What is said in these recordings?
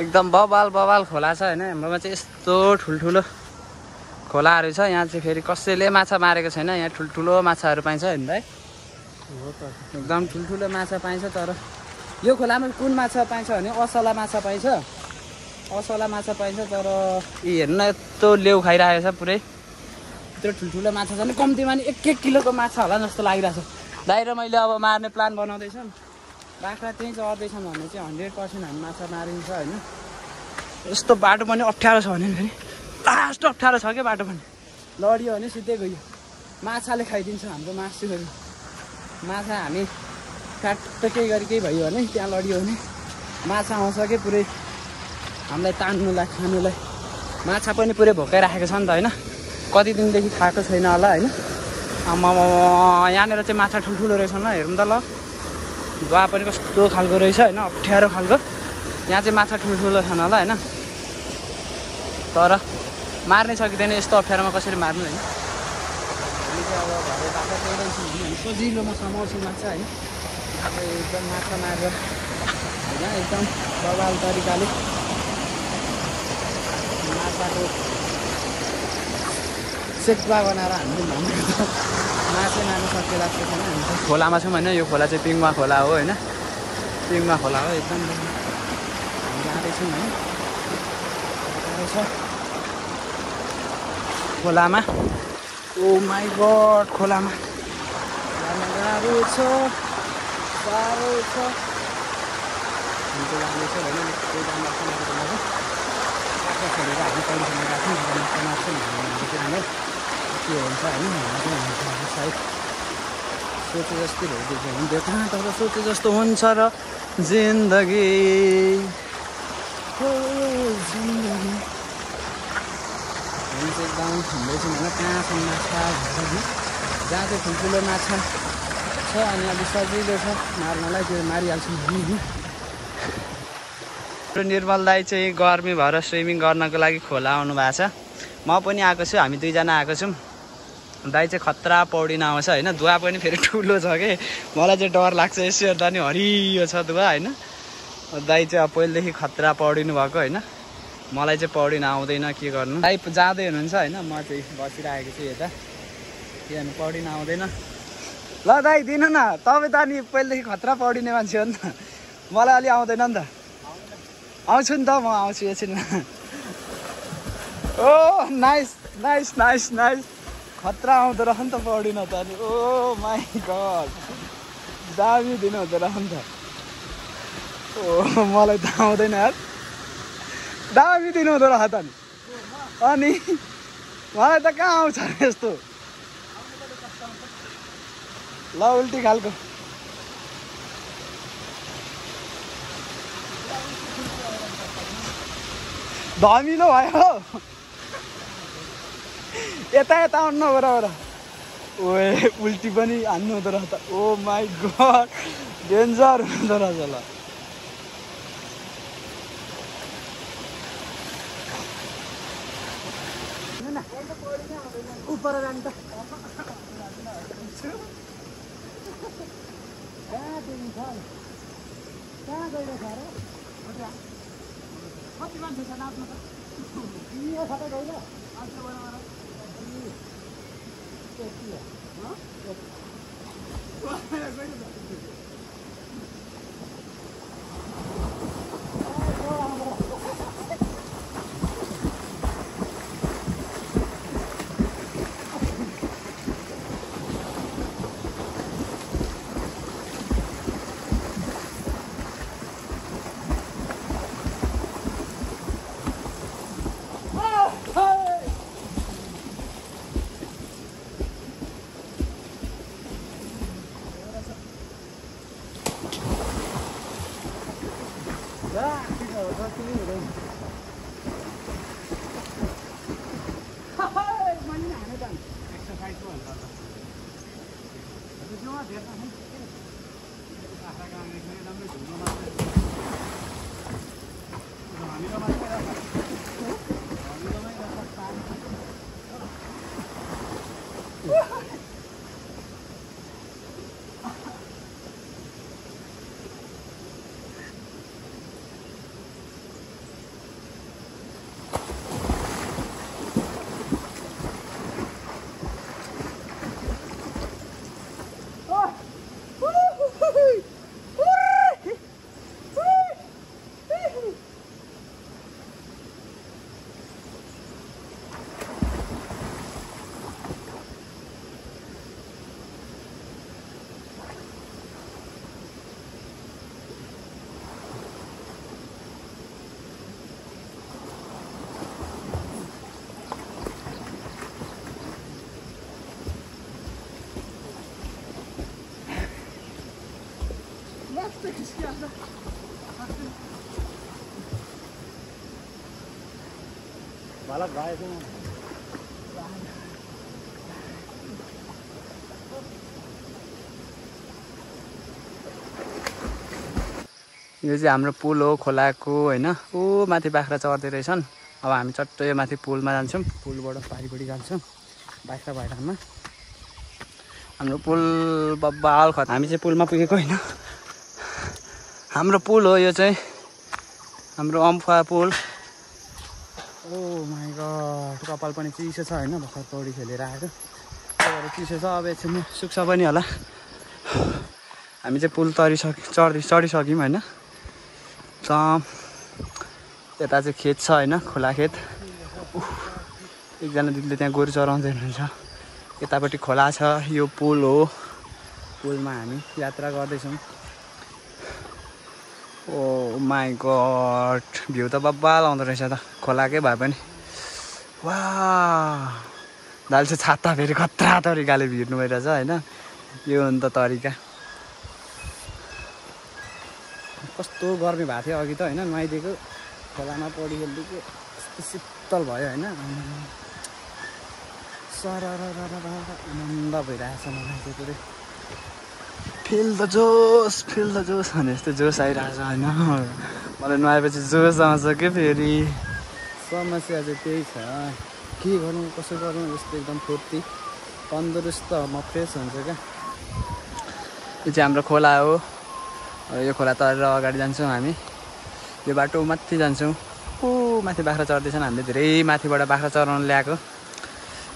एकदम बबाल खोला छ हैन। हाम्रोमा चाहिँ यस्तो ठुल्ठुलो खोलाहरू छ। यहाँ चाहिँ फेरि कसैले माछा मारेको छैन। यहाँ ठुल्ठुलो माछाहरू पाइन्छ हैन भाइ? हो त एकदम ठुल्ठुलो माछा पाइन्छ। तर यो खोलामा कुन माछा पाइन्छ भने असला माछा पाइन्छ। असला माछा पाइन्छ। तर यी हेर्न यस्तो लेउ खाइरहेको छ पुरै। यत्रो ठुल्ठुलो माछा छ नि, कम्तीमा नि 1-1 किलोको माछा होला जस्तो लागिरहेको छ। दाइ र मैले अब मार्ने प्लान बनाउँदैछौँ। बाख्रा त्यहीँ चढ्दैछौँ भने चाहिँ 100% हामी माछा मारिन्छ होइन। यस्तो बाटो पनि अप्ठ्यारो छ भने फेरि लास्ट अप्ठ्यारो छ क्या बाटो पनि। लडियो भने सिधै गयो। माछाले खाइदिन्छ हाम्रो मासुहरू। माछा हामी काट्ट केही गरी केही भयो भने त्यहाँ लडियो भने माछा आउँछ कि पुरै हामीलाई तान्नुलाई खानुलाई। माछा पनि पुरै भोकाइराखेको छ नि त होइन। कति दिनदेखि खाएको छैन होला होइन। आम्मामा यहाँनिर चाहिँ माछा ठुल्ठुलो रहेछ ल, हेरौँ त ल। दुवा पनि कस्तो खालको रहेछ होइन, अप्ठ्यारो खालको। यहाँ चाहिँ माछा ठुल्ठुलो छन् होला होइन। तर मार्नै सकिँदैन यस्तो अप्ठ्यारोमा, कसरी मार्नु होइन। हामी चाहिँ अब घरै बाख्रा चढाउँछौँ भने हामी सजिलोमा समाउँछौँ माछा होइन। अब एकदम माछा मारेर होइन एकदम बवाल तरिकाले माछाको सेक्वा बनाएर हामीले भनेको माछा मार्नु सक्यो लाग्छ छैन। हामी चाहिँ खोलामा छौँ होइन। यो खोला चाहिँ पिङमा खोला हो होइन। पिङमा खोला हो एकदम। हामी जाँदैछौँ होइन। खोलामा ओ माई गड, खोलामा जान गाह्रो छ, साह्रो छ। हामी चाहिँ जाँदैछ होइन। त्यही जाँदा छोडेर हामी पहिलोसँग राख्छौँ माछा मार्छौँ हाम्रो के हुन्छ होइन। सायद सोचे जस्तै भइदिएको हुन्थ्यो कहाँ, तर सोचे जस्तो हुन्छ र जिन्दगी हो जिन्दगी। हामी चाहिँ एकदम हिँड्दैछौँ होइन। कहाँ छ माछा भन्छ जहाँ चाहिँ ठुल्ठुलो माछा छ अनि अलिक सजिलो छ मार्नलाई, त्यो मारिहाल्छौँ हामी होइन। निर्मल दाई चाहिँ गर्मी भएर स्विमिङ गर्नको लागि खोला आउनु भएको छ। म पनि आएको छु, हामी दुईजना आएको छौँ। दाई चाहिँ खतरा पौडिन आउँछ होइन। दुवा पनि फेरि ठुलो छ कि मलाई चाहिँ डर लाग्छ। यसो हेर्दा नि हरियो छ दुवा होइन। दाई चाहिँ अब पहिलेदेखि खतरा पौडिनु भएको होइन। मलाई चाहिँ पौडिन आउँदैन, के गर्नु। दाई जाँदै हुनुहुन्छ होइन। म चाहिँ बसिरहेको छु यता। के गर्नु, पौडिन आउँदैन। ल दाई दिनु न, तपाईँ त अनि पहिलेदेखि खतरा पौडिने मान्छे हो नि त। मलाई अलि आउँदैन नि त। आउँछु नि त, म आउँछु एकछिनमा। ओ नाइस नाइस नाइस नाइस। खतरा आउँदो रहेछ नि त पौडिन त अनि। ओ माई गड, दामी दिनु हुँदो रहेछ नि त। ओ मलाई त आउँदैन यार, दामी दिनु हुँदो रहेछ त नि। अनि मलाई त कहाँ आउँछ यस्तो। ल उल्टी खालको। धमिलो भयो यता यता आउनु बराबर। ओए उल्टी पनि हान्नु हुँदो रहेछ त। ओ माई गड, डेन्जर हुँदो रहेछ ल। उपर जानु त कहाँ दिन्छ, कहाँ गएर छ र? कति मान्छे छ नाच्नु त? सबै गइल बालक गएछ यो चाहिँ हाम्रो पुल हो खोलाको हैन। ऊ माथि बाख्रा चढ्दै रहेछन्। अब हामी चट्ट यो माथि पुलमा जान्छौँ। पुलबाट पारिपट्टि जान्छौँ बाख्रा भएरमा। हाम्रो पुल बब्बाल खत। हामी चाहिँ पुलमा पुगेको हैन। हाम्रो पुल हो यो चाहिँ हाम्रो अम्फा पुल। ओ माई गड कपाल पनि चिसो छ हैन। भर्खर पौडी खेलेर आएको त्यही चिसो छ। अब एकछिन सुक्छ पनि होला। हामी चाहिँ पुल चढिसक्यौँ हैन। यता चाहिँ खेत छ हैन खोला खेत। एकजना दिदीले त्यहाँ गोरु चराउँदै हुनुहुन्छ। यतापट्टि खोला छ। यो पुल हो। पुलमा हामी यात्रा गर्दैछौँ। ओ माई गड भ्यू त बब्बाल आउँदो रहेछ त खोलाकै भए पनि। वाह दाल चाहिँ छाता फेरि खतरा तरिकाले भिर्नु भइरहेछ होइन। यो हो नि त तरिका। कस्तो गर्मी भएको थियो अघि त होइन। नुहाइदिएको खोलामा पौडी खेलिदिएको कस्तो शीतल भयो होइन। सरर आनन्द भइरहेछ मलाई चाहिँ पुरै। फिल द जोस भने जस्तो जोस आइरहेछ होइन। मलाई नुहाएपछि जोस आउँछ कि फेरि। समस्या चाहिँ त्यही छ के गरौँ कसो गरौँ। यस्तो एकदम फुर्ती तन्दुरुस्त म फ्रेस हुन्छ क्या। यो चाहिँ हाम्रो खोला हो। यो खोला तरेर अगाडि जान्छौँ हामी। यो बाटो माथि जान्छौँ। ऊ माथि बाख्रा चढ्दैछन्। हामीले धेरै माथिबाट बाख्रा चराउन ल्याएको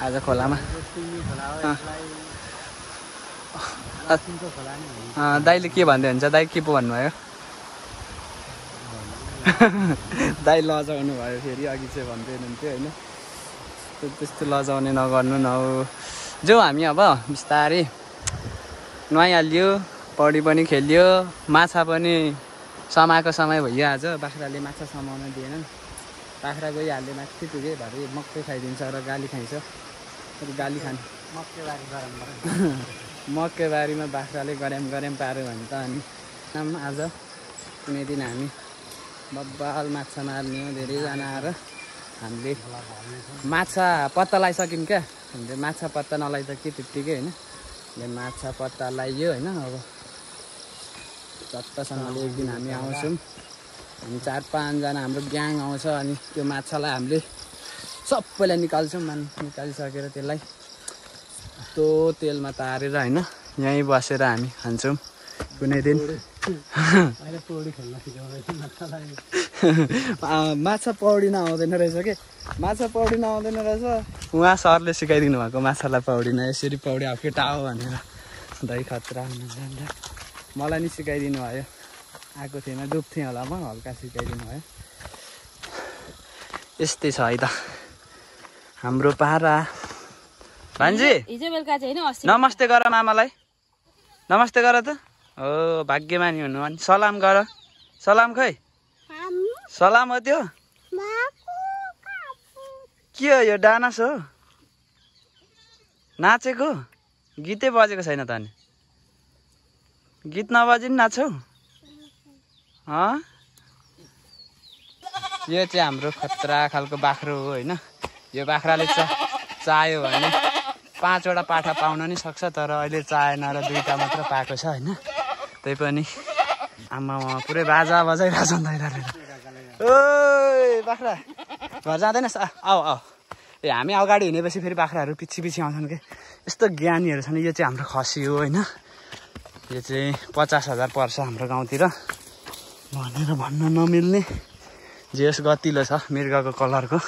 आज खोलामा। दाइले के भन्दै हुन्छ? दाइ के पो भन्नुभयो? दाइ लजाउनु भयो फेरि। अघि चाहिँ भन्दै हुनुहुन्थ्यो होइन। त्यस्तो लजाउने नगर्नु न हो। जाउँ हामी अब बिस्तारै। नुहाइहाल्यो पौडी पनि खेल्यो माछा पनि समाएको समय भयो आज। बाख्राले माछा समाउन दिएनन्। बाख्रा गइहाल्यो माथि पुगे भरे मकै खाइदिन्छ र गाली खाइन्छ। गाली खानु मकैबारीमा बाख्राले गऱ्याम पार्यो भने त अनि आज कुनै दिन हामी बब्बाल माछा मार्ने हो। धेरैजना आएर हामीले माछा पत्ता लगाइसक्यौँ क्या। हामीले माछा पत्ता नलाइ त के त्यत्तिकै होइन। माछा पत्ता लगाइयो होइन। अब चट्टसँगले एक दिन हामी आउँछौँ। हामी 4-5 जना हाम्रो ग्याङ आउँछ। अनि त्यो माछालाई हामीले सबैलाई निकाल्छौँ। निकालिसकेर त्यसलाई त्यो तेलमा तारेर होइन यहीँ बसेर हामी खान्छौँ कुनै दिन। माछा पौडिन आउँदैन रहेछ कि। माछा पौडिन आउँदैन रहेछ। उहाँ सरले सिकाइदिनु भएको माछालाई पौडिन यसरी पौडी अब केटा हो भनेर। दही खतरा जान्दा मलाई नि सिकाइदिनु भयो। आएको थिएन डुब्थेँ होला म। हल्का सिकाइदिनु भयो। यस्तै छ है त हाम्रो पारा। भान्जी नमस्ते गर मामालाई। नमस्ते गर त। हो भाग्यमानी हुनु अनि सलाम गर। सलाम खै सलाम हो त्यो के हो यो डान्स हो? नाचेको गीतै बजेको छैन त अनि। गीत नबजी नि नाच्छौ? यो चाहिँ हाम्रो खतरा खालको बाख्रो हो होइन। यो बाख्राले चाह्यो भने 5वटा पाठा पाउन नि सक्छ। तर अहिले चाहेन र 2टा मात्र पाएको छ होइन। त्यही पनि आमामा पुरै बाजा बजाइरहेछ नि दाइराले। ओइ बाख्रा घर जाँदैनस्? आऊ ए हामी अगाडि हिँडेपछि फेरि बाख्राहरू पछि आउँछन् कि। यस्तो ज्ञानीहरू छन्। यो चाहिँ हाम्रो खसी हो होइन। यो चाहिँ 50,000 पर्छ हाम्रो गाउँतिर भनेर भन्न नमिल्ने। जे होस् गतिलो छ मृगको कलरको।